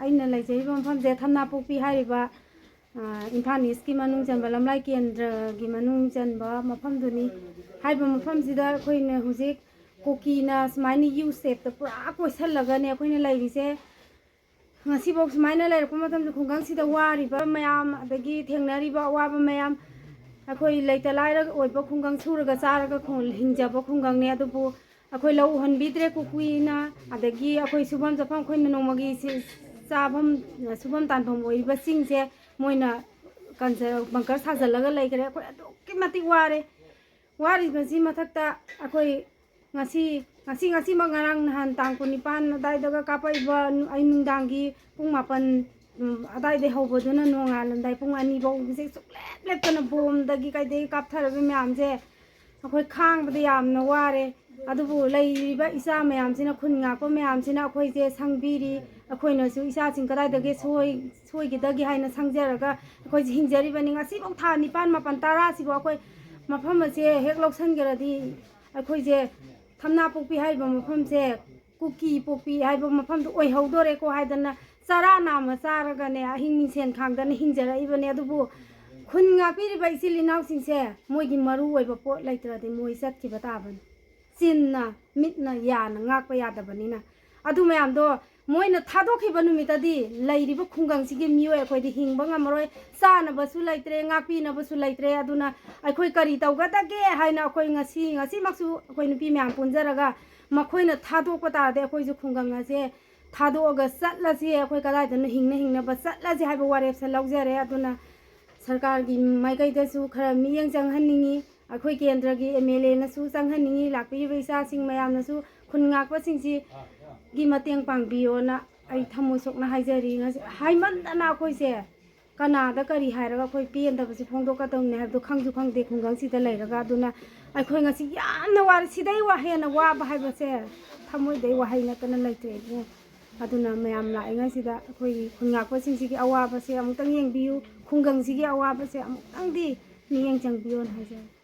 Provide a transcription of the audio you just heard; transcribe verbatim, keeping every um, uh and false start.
ꯑꯩꯅ ꯂꯩꯖꯔꯤꯕ ꯃꯐꯝꯁꯦ ꯊꯝꯅꯥꯄꯣꯛꯄꯤ ꯍꯥꯏꯔꯤꯕ, ꯑ, ꯏꯝꯐꯥꯜ ꯏꯁꯀꯤ ꯃꯅꯨꯡ ꯆꯟꯕ, ꯂꯝꯂꯥꯏ ꯀꯦꯟꯗ꯭ꯔꯒꯤ ꯃꯅꯨꯡ ꯆꯟꯕ ꯃꯐꯝꯗꯨꯅꯤ꯫ ꯍꯥꯏꯔꯤꯕ ꯃꯐꯝꯁꯤꯗ ꯑꯩꯈꯣꯏꯅ ꯍꯧꯖꯤꯛ ꯀꯨꯀꯤꯅ ꯁꯨꯃꯥꯏꯅ ꯌꯨ ꯁꯦꯞꯇ ꯄꯨꯔꯥ ꯀꯣꯏꯁꯜꯂꯒꯅꯦ ꯑꯩꯈꯣꯏꯅ ꯂꯩꯔꯤꯁꯦ꯫ ꯉꯁꯤꯐꯥꯎ ꯁꯨꯃꯥꯏꯅ ꯂꯩꯔꯛꯄ ꯃꯇꯝꯗ ꯈꯨꯡꯒꯪꯁꯤꯗ ꯋꯥꯔꯤꯕ ꯃꯌꯥꯝ, ꯑꯗꯒꯤ ꯊꯦꯡꯅꯔꯤꯕ ꯑꯋꯥꯕ ꯃꯌꯥꯝ, ꯑꯩꯈꯣꯏ ꯂꯩꯇ ꯂꯥꯏꯔ ꯑꯣꯏꯕ ꯈꯨꯡꯒꯪ, ꯁꯨꯔꯒ ꯆꯥꯔꯒ ꯈꯨꯡ-, ꯍꯤꯡꯖꯕ ꯈꯨꯡꯒꯪꯅꯦ꯫ ꯑꯗꯨꯕꯨ ꯑꯩꯈꯣꯏ ꯂꯧ ꯎꯍꯟꯕꯤꯗ꯭ꯔꯦ ꯀꯨꯀꯤꯅ, ꯑꯗꯒꯤ ꯑꯩꯈꯣꯏ ꯁꯨꯐꯝ ꯆꯥꯐꯝ, ꯑꯩꯈꯣꯏꯅ ꯅꯣꯡꯃꯒꯤ ꯁꯤ-, ꯆꯥꯐꯝ, ꯁꯨꯐꯝ ꯇꯥꯟꯐꯝ ꯑꯣꯏꯔꯤꯕꯁꯤꯡꯁꯦ ꯃꯣꯏꯅ ꯀꯟꯖ-, ꯕꯪꯀꯔ ꯁꯥꯖꯜꯂꯒ ꯂꯩꯈ꯭ꯔꯦ꯫ ꯑꯩꯈꯣꯏ ꯑꯗꯨꯛꯀꯤ ꯃꯇꯤꯛ ꯋꯥꯔꯦ꯫ ꯋꯥꯔꯤꯕꯁꯤ ꯃꯊꯛꯇ ꯑꯩꯈꯣꯏ ꯉꯁꯤ, ꯉꯁꯤ, ꯉꯁꯤꯃꯛ, ꯉꯔꯥꯡ ꯅꯍꯥꯟ ꯇꯥꯡ ꯀꯨꯟꯅꯤꯄꯥꯟ ꯑꯗꯥꯏꯗꯒ ꯀꯥꯞꯄꯛꯏꯕ ꯅꯨ-, ꯑꯩ ꯅꯨꯡꯗꯥꯡꯒꯤ ꯄꯨꯡ ꯃꯥꯄꯟ, ꯎꯝ, ꯑꯗꯥꯏꯗꯩ ꯍꯧꯕꯗꯨꯅ ꯅꯣꯡꯉꯥꯜꯂꯝꯗꯥꯏ ꯄꯨꯡ ꯑꯅꯤ ꯐꯥꯎꯕꯁꯦ ꯁꯨꯡꯂꯦꯞ ꯂꯦꯞꯇꯅ ꯕꯣꯝꯗꯒꯤ ꯀꯩꯗꯒꯤ ꯀꯥꯞꯊꯔꯛꯏꯕ ꯃꯌꯥꯝꯁꯦ ꯑꯩꯈꯣꯏ ꯈꯥꯡꯕꯗ ꯌꯥꯝꯅ ꯋꯥꯔꯦ꯫ ꯑꯗꯨꯕꯨ ꯂꯩꯔꯤꯕ ꯏꯆꯥ ꯃꯌꯥꯝꯁꯤꯅ, ꯈꯨꯟ ꯉꯥꯛꯄ ꯃꯌꯥꯝꯁꯤꯅ ꯑꯩꯈꯣꯏꯁꯦ ꯁꯪꯕꯤꯔꯤ꯫ ꯑꯩꯈꯣꯏꯅꯁꯨ ꯏꯆꯥꯁꯤꯡ ꯀꯗꯥꯏꯗꯒꯤ ꯁꯣꯏ-, ꯁꯣꯏꯈꯤꯗꯒꯦ ꯍꯥꯏꯅ ꯁꯪꯖꯔꯒ ꯑꯩꯈꯣꯏꯁꯦ ꯍꯤꯡꯖꯔꯤꯕꯅꯤ꯫ ꯉꯁꯤꯐꯥꯎ ꯊꯥ ꯅꯤꯄꯥꯟ, ꯃꯥꯄꯟ, ꯇꯔꯥꯁꯤꯕꯨ ꯑꯩꯈꯣꯏ ꯃꯐꯝ ꯑꯁꯦ ꯍꯦꯛ ꯂꯧꯁꯤꯟꯈ꯭ꯔꯗꯤ ꯑꯩꯈꯣꯏꯁꯦ ꯊꯝꯅꯥ ꯄꯣꯛꯄꯤ ꯍꯥꯏꯔꯤꯕ ꯃꯐꯝꯁꯦ ꯀꯨꯀꯤ ꯄꯣꯛꯄꯤ ꯍꯥꯏꯕ ꯃꯐꯝꯗꯨ ꯑꯣꯏꯍꯧꯗꯣꯔꯦꯀꯣ ꯍꯥꯏꯗꯅ ꯆꯔꯥ ꯅꯥꯝꯃ ꯆꯥꯔꯒꯅꯦ, ꯑꯍꯤꯡ ꯃꯤꯡꯁꯦꯟ ꯈꯥꯡꯗꯅ ꯍꯤꯡꯖꯔꯛꯏꯕꯅꯦ꯫ ꯑꯗꯨꯕꯨ ꯈꯨꯟ ꯉꯥꯛꯄꯤꯔꯤꯕ ꯏꯆꯤꯜ ꯏꯅꯥꯎꯁꯤꯡꯁꯦ ꯃꯣꯏꯒꯤ ꯃꯔꯨ ꯑꯣꯏꯕ ꯄꯣꯠ ꯂꯩꯇ꯭ꯔꯗꯤ ꯃꯣꯏ ꯆꯠꯈꯤꯕ ꯇꯥꯕꯅꯤ꯫ ꯆꯤꯟꯅ, ꯃꯤꯠꯅ, ꯌꯥꯅ ꯉꯥꯛꯄ ꯌꯥꯗꯕꯅꯤꯅ꯫ ꯑꯗꯨ ꯃꯌꯥꯝꯗꯣ ꯃꯣꯏꯅ ꯊꯥꯗꯣꯛꯈꯤꯕ ꯅꯨꯃꯤꯠꯇꯗꯤ ꯂꯩꯔꯤꯕ ꯈꯨꯡꯒꯪꯁꯤꯒꯤ ꯃꯤꯑꯣꯏ ꯑꯩꯈꯣꯏꯗꯤ ꯍꯤꯡꯕ ꯉꯝꯃꯔꯣꯏ, ꯆꯥꯅꯕꯁꯨ ꯂꯩꯇ꯭ꯔꯦ, ꯉꯥꯛꯄꯤꯅꯕꯁꯨ ꯂꯩꯇ꯭ꯔꯦ꯫ ꯑꯗꯨꯅ ꯑꯩꯈꯣꯏ ꯀꯔꯤ ꯇꯧꯒꯗꯒꯦ ꯍꯥꯏꯅ ꯑꯩꯈꯣꯏ ꯉꯁꯤ, ꯉꯁꯤꯃꯛꯁꯨ ꯑꯩꯈꯣꯏ ꯅꯨꯄꯤ ꯃꯌꯥꯝ ꯄꯨꯟꯖꯔꯒ ꯃꯈꯣꯏꯅ ꯊꯥꯗꯣꯛꯄ ꯇꯥꯔꯗꯤ ꯑꯩꯈꯣꯏꯁꯨ ꯈꯨꯡꯒꯪ ꯑꯁꯦ ꯊꯥꯗꯣꯛꯑꯒ ꯆꯠꯂꯁꯤ, ꯑꯩꯈꯣꯏ ꯀꯗꯥꯏꯗꯅꯣ ꯍꯤꯡꯅ ꯍꯤꯡꯅꯕ ꯆꯠꯂꯁꯤ ꯍꯥꯏꯕ ꯋꯥꯔꯦꯞꯁꯦ ꯂꯧꯖꯔꯦ꯫ ꯑꯗꯨꯅ ꯁꯔꯀꯥꯔꯒꯤ ꯃꯥꯏꯀꯩꯗꯁꯨ ꯈꯔ ꯃꯤꯠꯌꯦꯡ ꯆꯪꯍꯟꯅꯤꯡꯉꯤ, ꯑꯩꯈꯣꯏ ꯀꯦꯟꯗ꯭ꯔꯒꯤ ꯑꯦꯝ ꯑꯦꯜ ꯑꯦꯅꯁꯨ ꯆꯪꯍꯟꯅꯤꯡꯉꯤ, ꯂꯥꯛꯄꯤꯔꯤꯕ ꯏꯆꯥꯁꯤꯡ ꯃꯌꯥꯝꯅꯁꯨ ꯈꯨꯟ ꯉꯥꯛꯄꯁꯤꯡꯁꯤꯒꯤ ꯃꯇꯦꯡ ꯄꯥꯡꯕꯤꯌꯣꯅ ꯑꯩ ꯊꯃꯣꯏ ꯁꯣꯛꯅ ꯍꯥꯏꯖꯔꯤ꯫ ꯉꯁꯤ ꯍꯥꯏꯃꯟꯗꯅ ꯑꯩꯈꯣꯏꯁꯦ ꯀꯅꯥꯗ ꯀꯔꯤ ꯍꯥꯏꯔꯒ ꯑꯩꯈꯣꯏ ꯄꯦꯟꯗꯕꯁꯦ ꯐꯣꯡꯗꯣꯛꯀꯗꯧꯅꯤ ꯍꯥꯏꯕꯗꯣ ꯈꯪꯁꯨ ꯈꯪꯗꯦ ꯈꯨꯡꯒꯪꯁꯤꯗ ꯂꯩꯔꯒ꯫ ꯑꯗꯨꯅ ꯑꯩꯈꯣꯏ ꯉꯁꯤ ꯌꯥꯝꯅ ꯋꯥꯔꯦ, ꯁꯤꯗꯩ ꯋꯥ-, ꯍꯦꯟꯅ ꯋꯥꯕ ꯍꯥꯏꯕꯁꯦ ꯊꯃꯣꯏꯗꯩ ꯋꯥꯍꯩ ꯅꯠꯇꯅ ꯂꯩꯇ꯭ꯔꯦ ꯏꯕꯨꯡꯉꯣ꯫ ꯑꯗꯨꯅ ꯃꯌꯥꯝ ꯂꯥꯛꯏꯉꯩꯁꯤꯗ ꯑꯩꯈꯣꯏꯒꯤ ꯈꯨꯟ ꯉꯥꯛꯄꯁꯤꯡꯁꯤꯒꯤ ꯑꯋꯥꯕꯁꯦ ꯑꯃꯨꯛꯇꯪ ꯌꯦꯡꯕꯤꯌꯨ, ꯈꯨꯡꯒꯪꯁꯤꯒꯤ ꯑꯋꯥꯕꯁꯦ ꯑꯃꯨꯛꯇꯪꯗꯤ ꯃꯤꯠꯌꯦꯡ ꯆꯪꯕꯤꯌꯣꯅ ꯍꯥꯏꯖꯔꯤ꯫